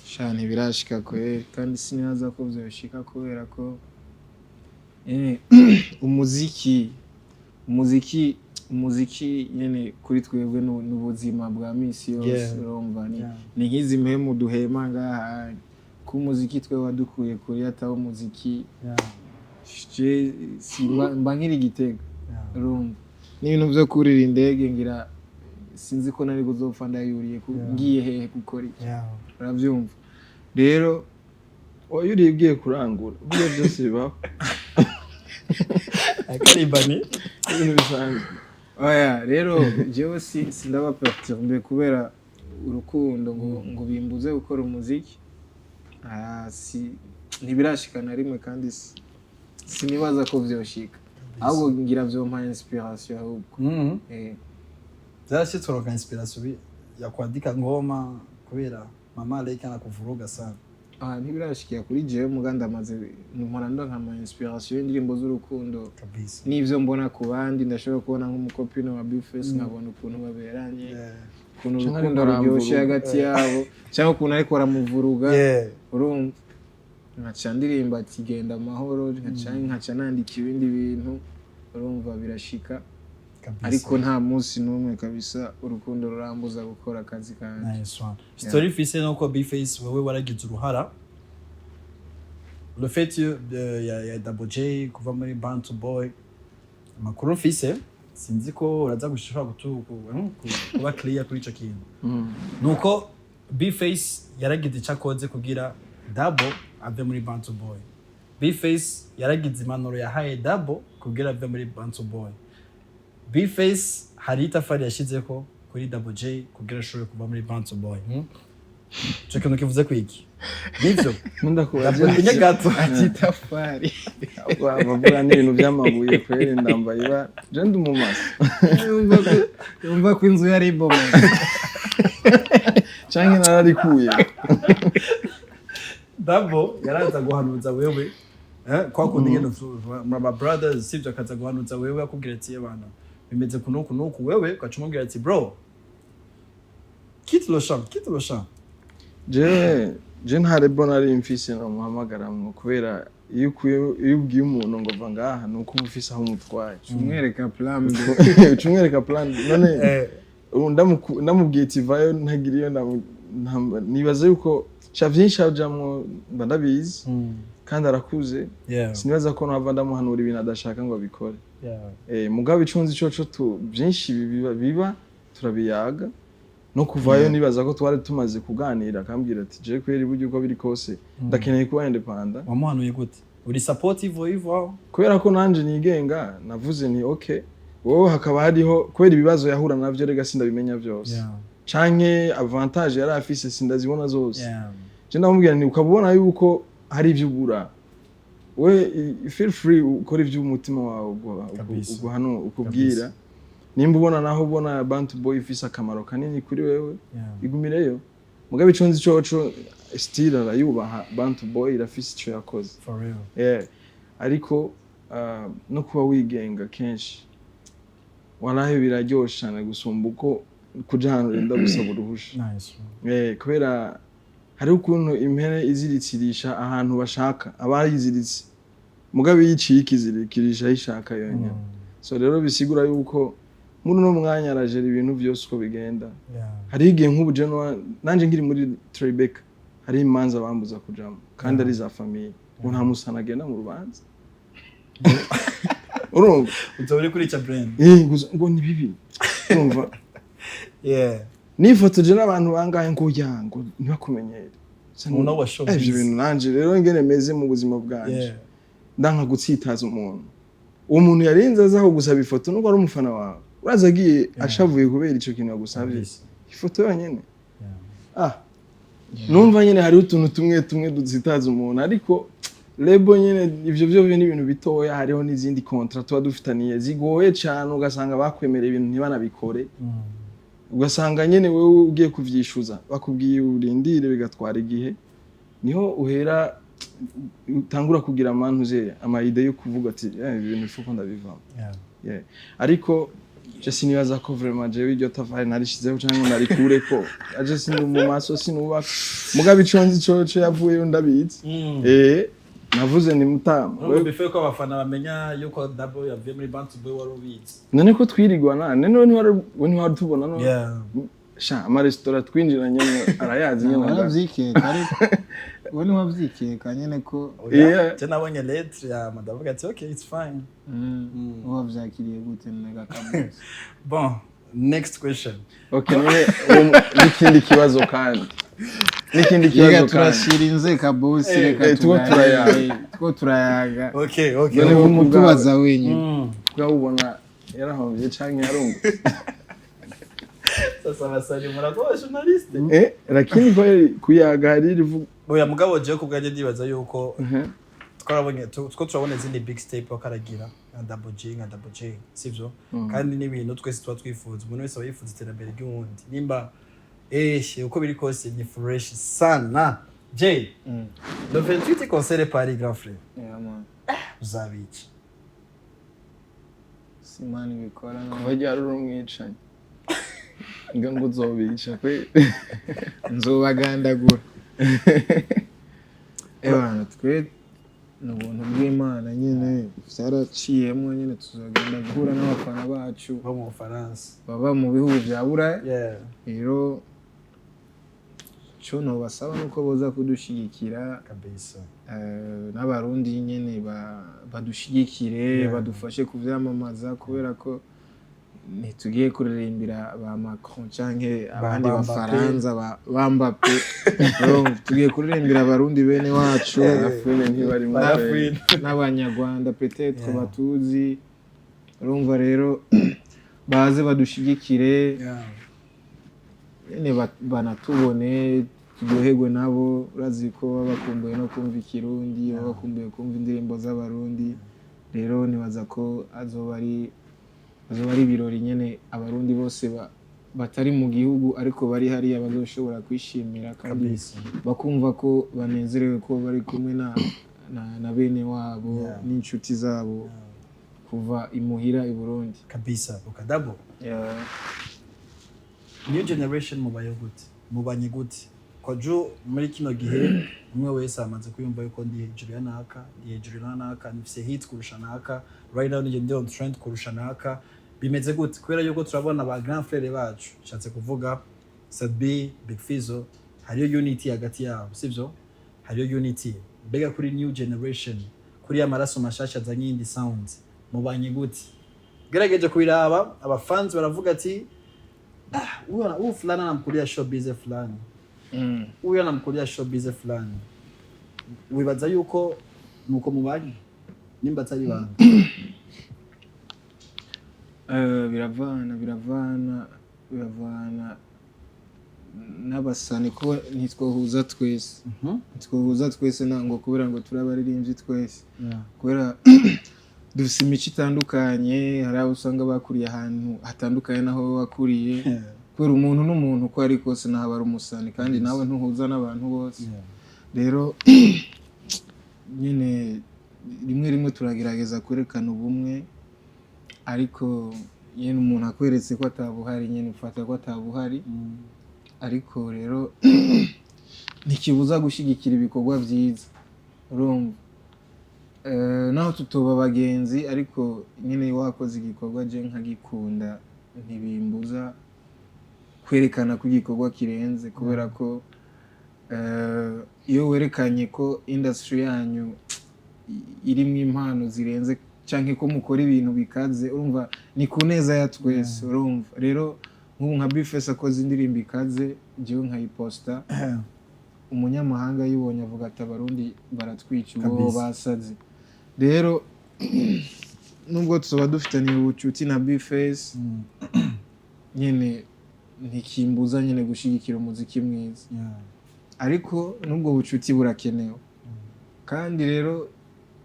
Sha, ntibirashika kweri, kandi sinibaza ko vyoshika kubera ko umuziki nyene kuri twebwe n'ubuzima bwa misi yose. Urumva ni ni nk'izi mpemu duhema ngaha, ko umuziki twe wadukuye kure. Ataba umuziki, je mba nkiri Gitega. Urumva n'ibintu vyo kurira indege, ngira sinzi ko nari kuzopfa ndayuriye ngiye hehe gukora iki? Uravyumva rero. Oya, uriye ugiye kurangura, burya byose bibaho. Akaribani. Ibintu bisanzwe. Oya rero, jewe si sindaba perturbé kubera urukundo ngo bimbuze gukora umuziki. Ah, si ntibirashika na rimwe, kandi sinibaza ko vyoshika, ahubwo ngira vyompa inspiration ahubwo. Byarashyitse uronka inspiration ya kuandika ngoma kubera mama Lake anakuvuruga sana? Ah, ntibirashikira kuri jewe, muga ndamaze mpora ndonka ama inspiration y'indirimbo z'urukundo n'ivyo mbona ku bandi. Ndashobora kubona nk'umukopino wa Bface, nkabona ukuntu baberanye, ukuntu Canke urukundo ariko ruryoshe aramvuruga. hagati yabo, cyangwa ukuntu ariko aramuvuruga. Urumva nkaca ndirimba ati "Genda amahoro", nkaca nandika ibindi bintu. Urumva birashika. Ariko nta munsi n'umwe kabisa urukundo rurambuza gukora akazi kanje. Nice one. Story mfise nuko Bface, wewe waragize uruhara le fait ya Double J kuva muri Bantu Boy. Amakuru mfise, sinzi ko uraza gushobora kuba clear kuri ico kintu, nuko Bface yaragize icyo akoze kugira Double ave muri Bantu Boy. Bface yaragize impanuro yahaye Double kugira ave muri Bantu Boy. Bface hari itafari yashizeko kuri Double J kugira ashobore kuva muri Bantu Boy. Ico kintu kivuze ku iki? Nivyo? Ndakubaza. Ndakunye gato. Ati itafari. Bavuga n'ibintu by'amabuye kweri, ndambaye ba je ndi umumasa. Yumva ko inzu yari ibomotse. Canke nararikuye. Double yaraza guhanuza wewe, kwa kundi nyene muri aba brothers, sivyo? Akaza guhanuza wewe, akubwira ati "Abana bimeze kunuku nuku", wewe ugaca umubwira ati "Bro, quitte le champ, quitte le champ." Je nta label nari mfise nomuhamagaramwo, kubera iyo ubwiye umuntu ngo va ngaha, ni uko uba ufise aho umutwaye. Umwereka plan B. Uca umwereka plan B. None ubu ndamubwiye ati "Vayo", ntagira iyo nibaza yuko sha vyinshi ajamwo mba ndabizi, kandi arakuze. Sinibaza ko nava ndamuhanura ibintu adashaka ngo abikore. Mugabo ico nzi coco, vyinshi biba turabiyaga. No kuvayo, nibaza ko twari tumaze kuganira, akambwira ati "Je kweri, burya uko biri kose ndakeneye kuba indépendant." Wamuhanuye gute? Uri supportive ivo? Kubera ko nanje nigenga, navuze nti "Okay". Wowe hakaba hariho kubera ibibazo yahura navyo, rega sindabimenya vyose, canke avantage yari afise sindazibona zose. Je ndamubwira nti "Ukaba ubona yuko hari ivyo ubura, we feel free, ukora ivyo umutima wawe uguhanu ukubwira. Nimba ubona naho ubona Bantu Boy ifise akamaro kanini kuri wewe, igumireyo." Mugabe ico nzi coco, still arayubaha Bantu Boy, irafise ico yakoze. For real. Yeah. Ariko no kuba wigenga kenshi, walahi, biraryoshe cane gusumba uko kuja ahantu urinda gusaba uruhusha. Nice. Kubera hariho ukuntu impene iziritsirisha ahantu bashaka abayiziritse, mugabo iyo iciye ikizirikirisha aho ishaka yonyene. So rero bisigura yuko muri uno mwanya arajera ibintu vyose uko bigenda. Hariho igihe nk'ubu je nanje nkiri muri Tribeca, hariho imanza bambuza kujamo kandi ari za famille, ngo nta musana agenda mu rubanza, urumva? Uzoba uri kurica brand. Gusa ngo ni bibi, urumva? Nifotoje n'abantu bangahe, ngo ya ngo ntibakumenyere. Umuntu wa showbiz. Ivyo bintu nanje rero ingene meze mu buzima bwanje, ndanka gutsitaza umuntu. Uwo muntu yarinze aza gusaba ifoto nuko ari umufana wawe, uraza agiye ashavuye kubera ico kintu yagusavye, ifoto yonyene. Ah, numva nyene hariho utuntu tumwe tumwe dutsitaza umuntu, ariko label nyene ivyo vyo ni ibintu bitoya. Hariho n'izindi contrat tuba dufitaniye zigoye cane, ugasanga bakwemereye ibintu ntibanabikore, ugasanga nyene wewe ugiye kuvyishuza bakubwiye urindire, bigatwara igihe. Niho uhera utangura kugira amantuze ama idées yo kuvuga ati "Ibi bintu ifuko ndabivamo." Yeah. Ariko Je sinibaza ko vraiment jewe iryo tafari narishizeho canke ngo narikureko. Aje sindi mu maso, sinubaka, mugabo ico nzi coco yavuyeyo ndabizi. Navuze ni mutama. Urumva, before ko abafana bamenya yuko Double yavuye muri Bantu Boy, wari ubizi? None ko twirigwana, none we ntiwari tubona no Yeah. sha amaresitora twinjiranye arayazi nyene. Waravyikeka, ariko we ntiwavyikeka nyene ko Yeah. Je nabonye lettre ya madavuga ati: "Okay, it's fine." Wavyakiriye gute nega kabuzi? Bon, next question. Okay, none n'ikindi kibazo kandi, n'ikindi Reka kibazo kandi. Turashirinze kabusi, reka. Tuwo tuganire, two turayaga. Okay. None Ubu wowe mutubaza wenyine. Ubwawe ubona yarahombye canke yarungutse? Sasa abasani murakoba journaliste. Lakini kweli kuyaga hari rivuga. Oya, mugabo jewe kubwanjye ndibaza yuko twarabonye two turabona izindi big step bakaragira nka Double J, nka Double J, sivyo? Kandi n'ibintu twese tuba twifuza, umuntu wese aba yifuza iterambere ry'uwundi. Nimba uko biri kose ni fresh sana. J, le 28 concert Paris, grand frère. Yeah, man. Uzabica. Simani bikora. Kuva ryari uri umwicanyi ngo uzobica kwe? Nzobagandagura. Ebana, twe ni ubuntu bw'Imana nyine, byaraciyemo nyine, tuzogenda guhura n'abafana bacu bo mu Bufaransa baba mu bihugu bya Buraya. Rero cyo nobasaba nuko boza kudushigikira. Kabisa. N'Abarundi nyene badushigikire, badufashe kuvyamamaza, kubera ko ntitugiye kuririmbira ba Macron canke abandi ba Mbappé. Bafaransa, ba Mbappé. Urumva, tugiye kuririmbira Abarundi bene wacu. Bafune ntibari mu Bafune. N'Abanyarwanda peut-être batuzi. Urumva rero, baze badushigikire nyene, banatubone, turyoherwe nabo. Urazi ko baba bakumbuye no kumva Ikirundi, baba bakumbuye kumva indirimbo z'Abarundi. Rero nibaza ko azoba ari ibirori nyene Abarundi bose batari mu gihugu ariko bari hariya bazoshobora kwishimira kandi bakumva ko banezerewe ko bari kumwe na bene wabo n'inshuti zabo kuva imuhira i Burundi. Kabisa. Ukadabo new generation mubaye gute, mubanye gute? Kwa ju muri kino gihe umwe wese amaze kuyumva yuko ndi hejuru ya naka, ndi hejuru ya naka, nifise hit kurusha naka, right now nije ndi on trend kurusha naka. Bimeze gute? Kubera yuko turabona ba grand frère bacu, nshatse kuvuga Sat-B, Big Fizzo, hariyo unity hagati yabo, sivyo? Hariyo unity. Mbega kuri new generation, kuri ya maraso mashasha azanye iyindi sound, mubanye gute? Gerageje kubiraba, abafans baravuga ati: "Ah, huyu fulani anamkulia showbiz fulani, huyu anamkulia showbiz fulani." Wibaza yuko nuko mubanye, nimba atari ibanga? Biravana n'abasani, ko ntitwohuza twese, ntitwohuza twese ntango kubera ngo turi abaririmbyi twese, kubera dufise imico itandukanye. Hari abo usanga bakuriye ahantu hatandukanye n'aho wowe wakuriye, kubera umuntu n'umuntu uko ari kose naho aba ari umusani, kandi nawe ntuhuza n'abantu bose. Rero nyine rimwe rimwe turagerageza kwerekana ubumwe, ariko nyine umuntu akweretse ko atabuhari, nyine ufata ko atabuhari. Ariko rero ntikibuza gushyigikira ibikorwa byiza. Urumva, naho tutoba abagenzi, ariko nyine wakoze igikorwa je nkagikunda, ntibimbuza kwerekana ko igikorwa kirenze, kubera ko iyo werekanye ko industry yanyu irimwo impano zirenze canke ko mukora ibintu bikaze, urumva ni ku neza ya twese. Urumva rero, nk'ubu nka Bface akoze indirimbo ikaze, jewe nkayiposta, umunyamahanga ayibonye avuga ati: "Abarundi baratwica ubu." Basaze. Rero nubwo tuba dufitaniye ubucuti na Bface, nyene ntikimbuza nyene gushigikira umuziki mwiza. Ariko n'ubwo bucuti burakenewe. Kandi rero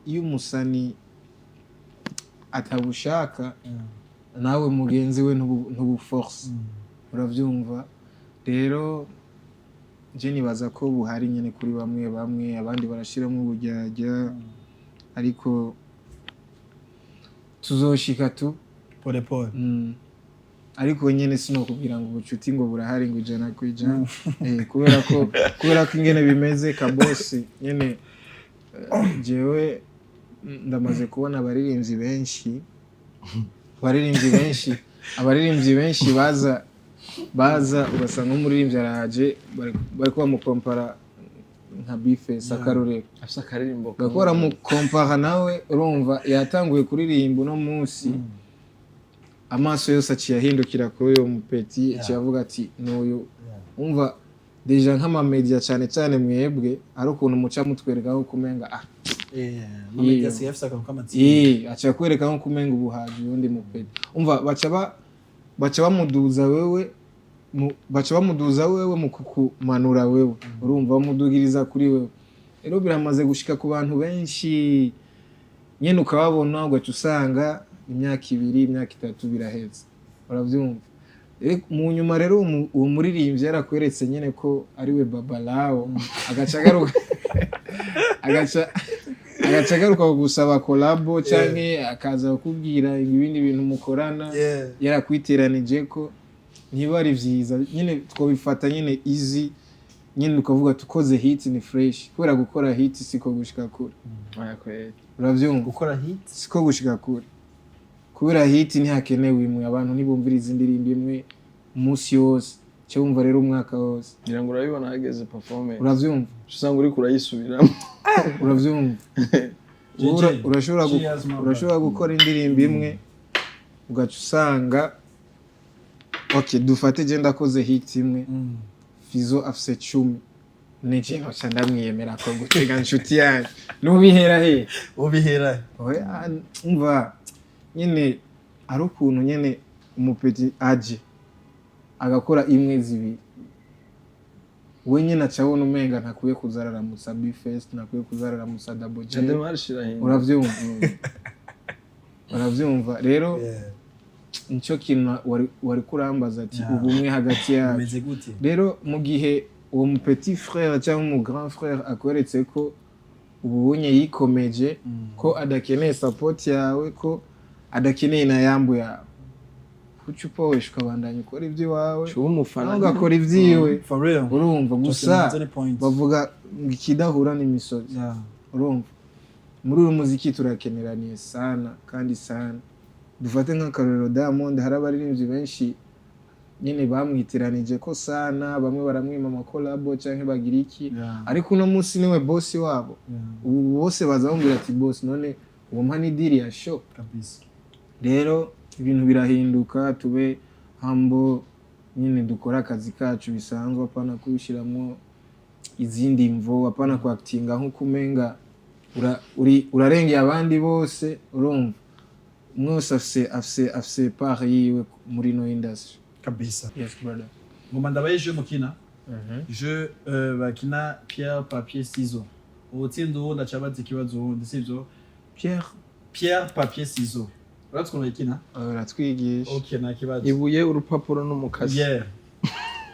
iyo umusani atabushaka, nawe mugenzi we ntubuforce. Uravyumva rero, je nibaza ko buhari nyene kuri bamwe bamwe, abandi barashiramo uburyarya, ariko tuzoshika tu. Pole pole. Ariko nyene sinokubwira ngo ubucuti ngo burahari ngo 100%, kubera ko ingene bimeze kabosi nyene, jewe ndamaze kubona abaririmbyi benshi baza ugasanga nk'umuririmbyi araje, bariko bamukompara nka B-Face, akarorero. Afise akaririmbo. Bariko baramukompara nawe, urumva yatanguye kuririmba uno munsi, amaso yose aciye ahindukira kuri uyo mupeti, aciye avuga ati n'uyu. Umva déjà nk'amamedia, cyane cyane mwebwe, ari ukuntu muca mutwereka nko kumenga ah. Amamedia asigaye afise akantu k'amatsiko. Aca akwereka nko kumenga ubuhaji uwundi mupeti, umva baca bamuduza wewe baca bamuduza wewe mu kukumanura wewe, urumva bamudugiriza kuri wewe. Rero biramaze gushika ku bantu benshi nyene, ukababona ugaca usanga imyaka 2, imyaka 3 biraheze, uravyumva. Mu nyuma rero uwo muririmbyi yarakweretse nyene ko ariwe babalawo, agaca agaruka kugusaba collabo canke akaza kukubwira ibindi bintu mukorana, yarakwiteranije ko ntiba ari vyiza nyene. Twobifata nyene easy nyene, ukavuga tukoze hit ni fresh, kubera gukora hit siko gushika kure. Oya kweli. Uravyumva? Gukora hit Siko gushika kure, kubera hit ntihakenewe imwe, abantu ntibumviriza indirimbo imwe umunsi wose, cyo wumva rero umwaka wose. Ngira ngo urabibona hageze performance. Uravyumva? Usanga uriko urayisubiramo. Uravyumva? JJ, cheers, my Urashobora gukora indirimbo imwe ugaca usanga, okay, dufate je ndakoze hit imwe, Fizo afise 10, nije noca ndamwiyemera ko gutega inshuti yanjye nubihera he? Ubihera. Oya, umva nyene ari ukuntu nyene umupeti aje agakora imwe, zibiri, we nyene aca abona umenga ntakwiye kuzararamutsa B-Face, ntakwiye kuzararamutsa Double J. Démarche irahinduka. Uravyumva rero? Nico kintu wari kurambaza ati ubumwe hagati yacu Bimeze gute? Rero mu gihe uwo mu petit frère cyangwa umu grand frère akweretse ko ubunye yikomeje, ko adakeneye support yawe, ko adakeneye na yambu yawe, kuki upowesha ukabandanya ukora iby'iwawe, Uba umufana. nawe ugakora ibyiwe? For real. Urumva gusa Just point. bavuga ngo ikidahura n'imisozi. Urumva muri uyu muziki turakeneraniye sana kandi sana. Dufate nk'akarorero Diamond, hari abaririmbyi benshi nyine bamwitiranije ko sana, bamwe baramwima amakolabo cyangwa bagira iki, ariko uno munsi niwe bosi wabo. Ubu bose baza bamubwira ati: "Bosi, none uwo mpa n'idiri ya show." Kabisa. Rero ibintu birahinduka, tube humble nyine, dukore akazi kacu bisanzwe, apana kubishyiramo izindi mvo, apana kwakitinga nk'uko umenga urarengeye abandi bose. Urumva umwe wese afise part yiwe muri ino industry. Kabisa. Yes, brother. Ngoma ndabaye jeu mukina jeu, bakina pierre, papier, ciseaux, uwutsinda uwundi aca abaza ikibazo uwundi, sivyo? Pierre. Pierre, papier, ciseaux, urazi ukuntu bayikina? Uratwigisha. Okay, nta kibazo. Ibuye, urupapuro n'umukasi. Yeah.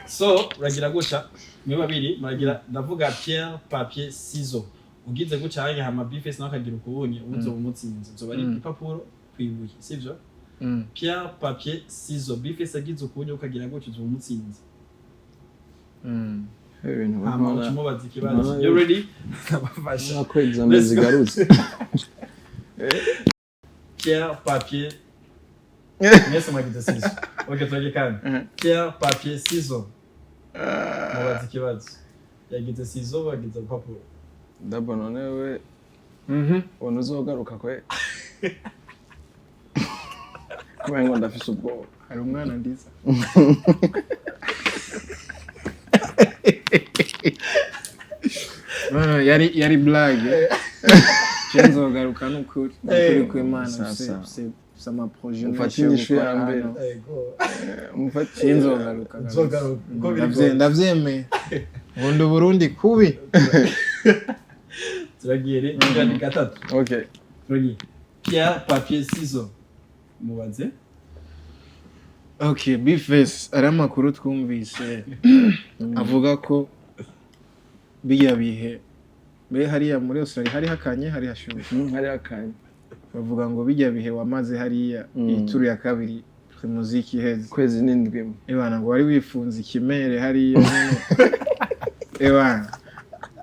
So uragira gutya, mwe babiri muragira, ndavuga pierre, papier, ciseaux, ugize gutya hanya hama B-Face nawe akagira ukubonye, uzoba umutsinze, uzoba ari igipapuro kwibuye, sivyo? Mm. Pierre, papier, ciseaux, B-Face agize ukubonye ukagira gutya, uzoba umutsinze. Ibintu Hama ubona uca umubaza ikibazo. Mbona You ready? Ndabafasha. ko examen Let's go. zigarutse. Pierre, papier, mwese mwagize ciseaux. Okay, turagiye kandi. Pierre, papier, ciseaux, mubaza ikibazo, yagize ciseaux, bagize urupapuro. Ndabona none we ubona uzogaruka kwe kubera ngo ndafise ubwoba. Hari umwana ndiza. No, yari blague. Je nzogaruka n'ukuri. Ukuri kw'Imana. Sasa. Mfise ama projet Mufate menshi yo inyishu gukora ya mbere. hano. Ego. Mufate. Je nzogaruka. Nzogaruka, uko biri kose. Ndavyemeye. Nkunda Uburundi kubi. Turagiye rero ni gatatu. Okay. Turagiye pierre, papier, ciseaux, mubaze. Okay, B-Face, ari amakuru twumvise avuga ko bijya bihe mbe hariya muri Australia hari hakanye, hari hashushe. Hari akanya. Bavuga ngo bijya bihe wamaze hariya, iyi turu ya kabiri Primusic iheze. Kwezi n'indwi imwe. Ebana, ngo wari wifunze ikimere hariya nyene, ebana,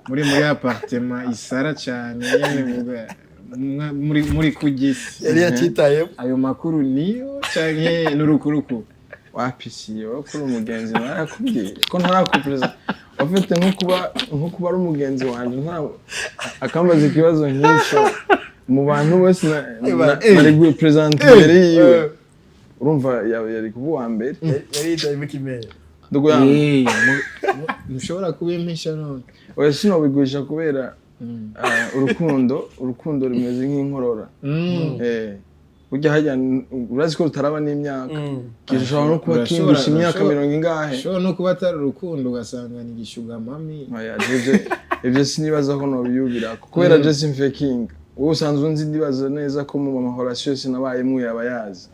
muri appartement isara cyane nyene, vuga muri kugisi. Yari yacyitayemo. Ayo makuru niyo canke n'urukuruku? Wapi, siyo kuri umugenzi narakubwiye ko ntarakupereza ufite nko kuba ari umugenzi wanjye, akambaza ikibazo nk'icyo mu bantu bose nari gupresenta imbere yiwe, urumva yari kuba uwa mbere. Yari yitayemo ikimere. Ndugu yangu. Eh, ntushobora kubimpisha none. Oya, sinobigurisha kubera urukundo rumeze nk'inkorora. Burya hajya urazi ko rutaraba n'imyaka, gishobora no kuba kindusha imyaka mirongo ingahe. Ushobora no kuba atari urukundo, ugasanga ni igishugamami. Oya, ivyo sinibaza ko nobiyubira kubera je simfakinga. Wowe usanzwe unzi, ndibaza neza ko mu ma relation yose nabayemwo yaba yazi.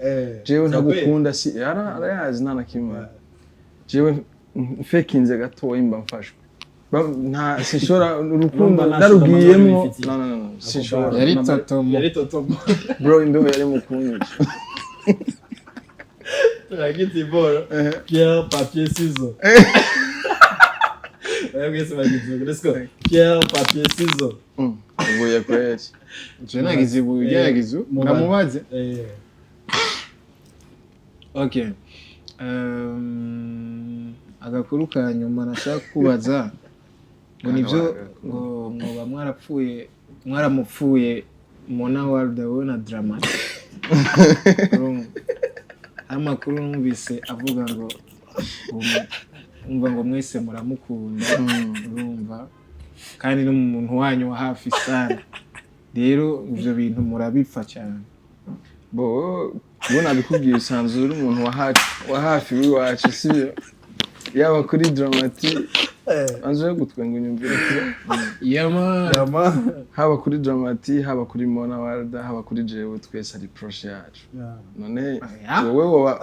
Jewe ntagukunda si arayazi, nta na kimwe. Jewe mfakinze gatoya mba mfashwe. Nta sinshobora urukundo Urumva nta ndarugiyemwo. sugar mama. No, no, no, sinshobora. Yari totomo. Yari totomo. Bro, imbeho yari mu kunyica. Turagize iboro. Pierre, papier, ciseaux. Oya, mwese bagize. Let's go. Pierre, papier, ciseaux. Uvuye kweri. Je nagize ibuye. Yagize ndamubaze. Okay, agakuru ka nyuma nashaka kubaza ngo nivyo ngo mwoba mwarapfuye, mwaramupfuye Mona Walda, wowe na Drama? Urumva? Hari amakuru numvise avuga ngo umva ngo mwese muramukunda, urumva, kandi n'umuntu wanyu wa hafi sana, rero ivyo bintu murabipfa cyane. Bo bo nabikubwiye, usanzwe uri umuntu wa hafi w'iwacu, sibyo? Yaba kuri Dramati, anze yo gutwenga unyumvira ko yama. Yama. Haba kuri Dramati, haba kuri Mona Walda, haba kuri jewe, twese ari proche yacu. None wowe woba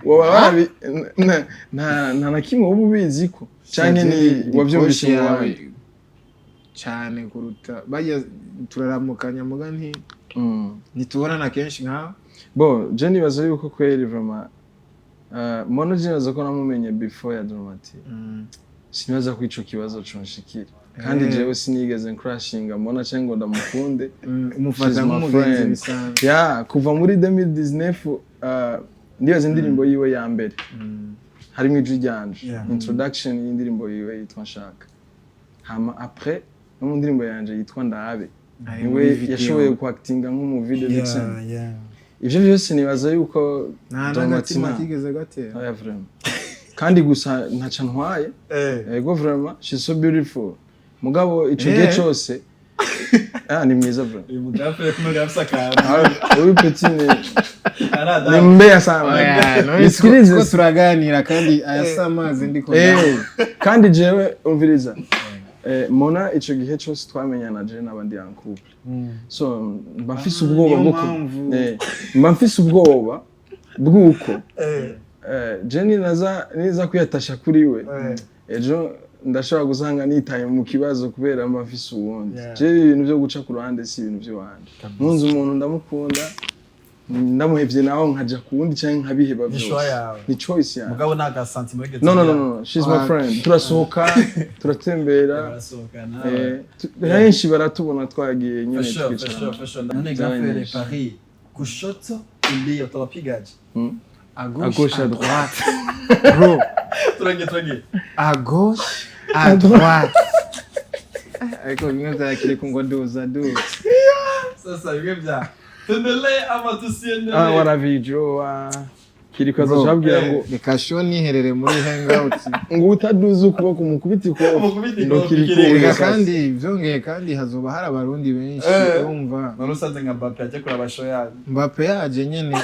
warabi nta na kimwe woba ubizi ko canke ni wavyumvise mu bandi? Cyane kuruta bajya turaramukanya muga nti ntitubonana kenshi nkawe. Bo je nibaza yuko kweri vraiment, Mona, je nibaza ko namumenye before ya Dramati. Sinibaza ko ico kibazo conshikira kandi jewe sinigeze ncrashinga Mona canke ngo ndamukunde. Umufata She's my nk'umugenzi friend. bisanzwe. Ya, kuva muri 2019, ndibaza indirimbo yiwe ya mbere harimo ijwi ryanje, introduction y'indirimbo yiwe yitwa Nshaka, hama après no mu ndirimbo yanje yitwa Ndabe Ari niwe muri video. yashoboye kuactinga nk'umu video vixen. Ivyo vyose nibaza yuko nta Dramati n'agatima kigeze gatera. Oya, vraiment, kandi gusa ntaca ntwaye. Ego, vraiment, she's so beautiful, mugabo ico gihe cose, ah, ni mwiza vraiment. Uyu mugafe kumwe afise akantu. Ah, huyu petit ni Arada. mbea sana. Oya, none Nisikilize. two turaganira kandi aya si amazi ndiko. Kandi jewe umviriza, Mona ico gihe cose twamenyana je n'abandi en couple, so mba mfise ubwoba Niyo bwo mpamvu. Mba mfise ubwoba bw'uko je ninaza niza kwiyatasha kuri we ejo ndashobora gusanga nitaye mu kibazo kubera mba mfise uwundi. Je ibintu byo guca ku ruhande si ibintu by'iwanje. Nkunze umuntu ndamukunda, ndamuhevye naho nkaja ku wundi canke nkabiheba Ni byose. choix yawe. Ni choice yawe. Mugabo nta ga sentiment wigeze No, no, no, ugira? no, she's my friend, turasohoka, turatembera. Barasohokana. Benshi baratubona twagiye nyine For sure, for twicarana. sure, for sure. None Byari gafere nyinshi. Paris. Kushoto, kulia, utawapigaje? À À gauche, gauche, à à droite, bro. Turangiye, turangiye. À gauche, à droite, ariko bimwe byakiri ngo duza duza. Sasa bimwe bya tuendelee ama tusiendelee? Ah, waravijua kiriko Bro. azacabwira ngo Reka show niherere muri hangout. Ngo utaduza ukuboko mukubita ikofi. Mukubita Ndo ikofi, Kiriko. Kiriko. Reka, kandi byongeye kandi hazoba hari Abarundi benshi, urumva. None usanze nka Mbappe ajya kuraba show yanyu? Mbappe yaje nyene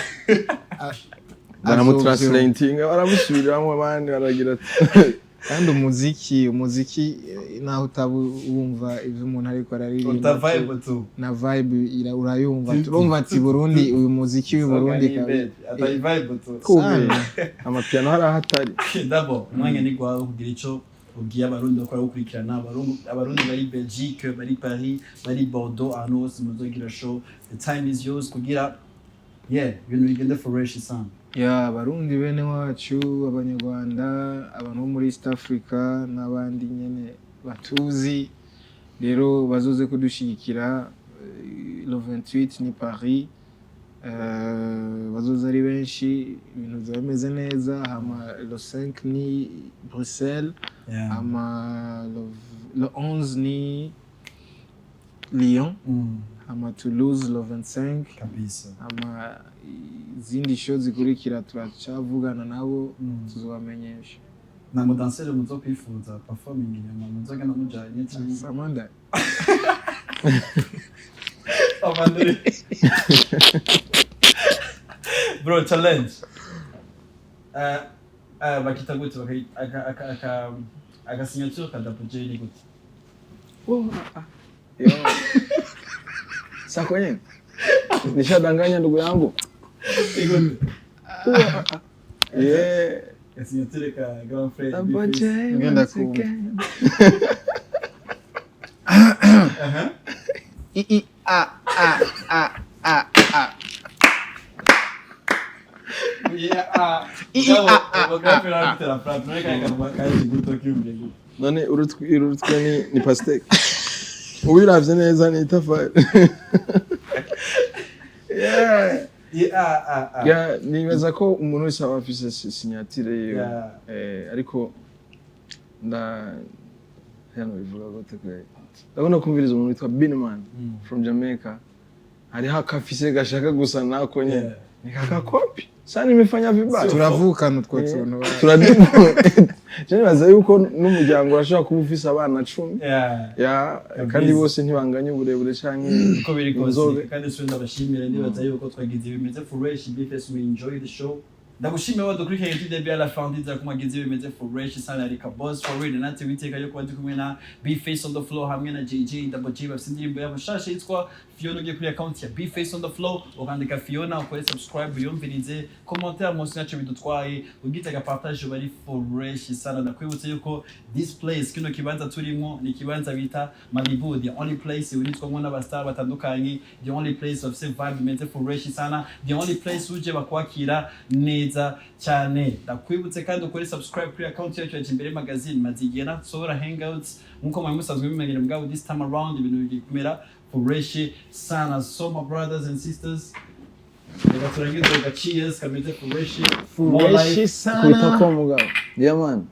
Baramutranslatinga, baramusubiriramo, abandi baragira ati Kandi umuziki, naho utaba wumva ivyo umuntu ariko araririmba, Uta vibe tu. Na vibe urayumva, turumva ati Burundi, uyu muziki w'i Burundi kabisa. Ata vibe tu. Kube Sana. Amapiano hari aho atari. D'abord umwanya ni gwawe kugira ico ubwiye Abarundi bakora gukurikirana, Abarundi bari Belgique, bari Paris, bari Bordeaux, ahantu hose muzogira show. The time is yours kugira Yeah, ibintu bigende fresh sana. Ya, Abarundi bene wacu, Abanyarwanda, abantu bo muri East Africa n'abandi nyene batuzi rero bazoze kudushigikira. Le 28 ni Paris, bazoza ari benshi, ibintu bizaba bimeze neza. Hama le 5 ni Bruxelles, hama le 11 ni Lyon, hama Toulouse le 25, hama izindi show zikurikira turacavugana nabo, tuzobamenyesha. Nta mudanseri muzo kwifuza performing inyuma muzogenda mujanye canke? Samanda. Abandori. Bro, challenge. Bakita gute, bakita aka signature ka Double J ni gute? Yo. Sako nyene. Nishadanganya ndugu yangu. Yeah. Ka signature ka grand frère. Double J Ngenda once kumva. again. I I A A A A A. Yeah, ah. I, I, A, A, Grand frère A, A. afite la frappe. None kaya kaje guto kyumvye gute? None urutwe ni pastèque. Ubiravye neza ni itafari. Yeah. Yeah, ah, ah, ah. Yeah, nibaza ko umuntu wese aba afise signature yiwe. Ariko nda hano bivuga gute kwe? Ndabona kumviriza umuntu witwa Binman from Jamaica. Hariho akafise gashaka gusa nako nyene. Nikakakopi. Sasa nimefanya vibaya. Turavukana utwo tuntu. Turadimu. Je nibaza yuko n'umuryango urashobora kuba ufise abana 10. Ya, kandi bose ntibanganya uburebure canke Uko biri kose, inzobe. kandi sura ndabashimira, ndibaza yuko twagize bimeze fresh. Bface, we enjoy the show. Ndagushimiye wadukurikiranye du début à la fin, ndizera ko mwagize bimeze fresh sana. Arika Boss for real, natwe witeka yo kuba ndi kumwe na Bface on the floor hamwe na JJ Double J, bafite indirimbo yabo nshasha yitwa Fiona. Ugiye kuri account ya Bface on the floor, ukandika Fiona, ukore subscribe, uyumvirize, commentaire munsi ntacyo bidutwaye, ugitega partage, bari fresh sana. Ndakwibutsa yuko this place, kino kibanza turimo, ni ikibanza bita Malibu, the only place uritwamo n'abastar batandukanye, the only place bafise vibe imeze fresh sana, the only place uje bakwakira neza cyane. Ndakwibutse kandi ukore subscribe kuri account yacu ya Jimbere Magazine. Maze igihe nasohora hangouts nkuko mwari musanzwe bimenyere, mugabo this time around ibintu bigiye kumera fresh sana. So my brothers and sisters, reka turangize ga cheers kameze fresh. More life. Fresh Kwita sana. ko mugabo. Yeah man.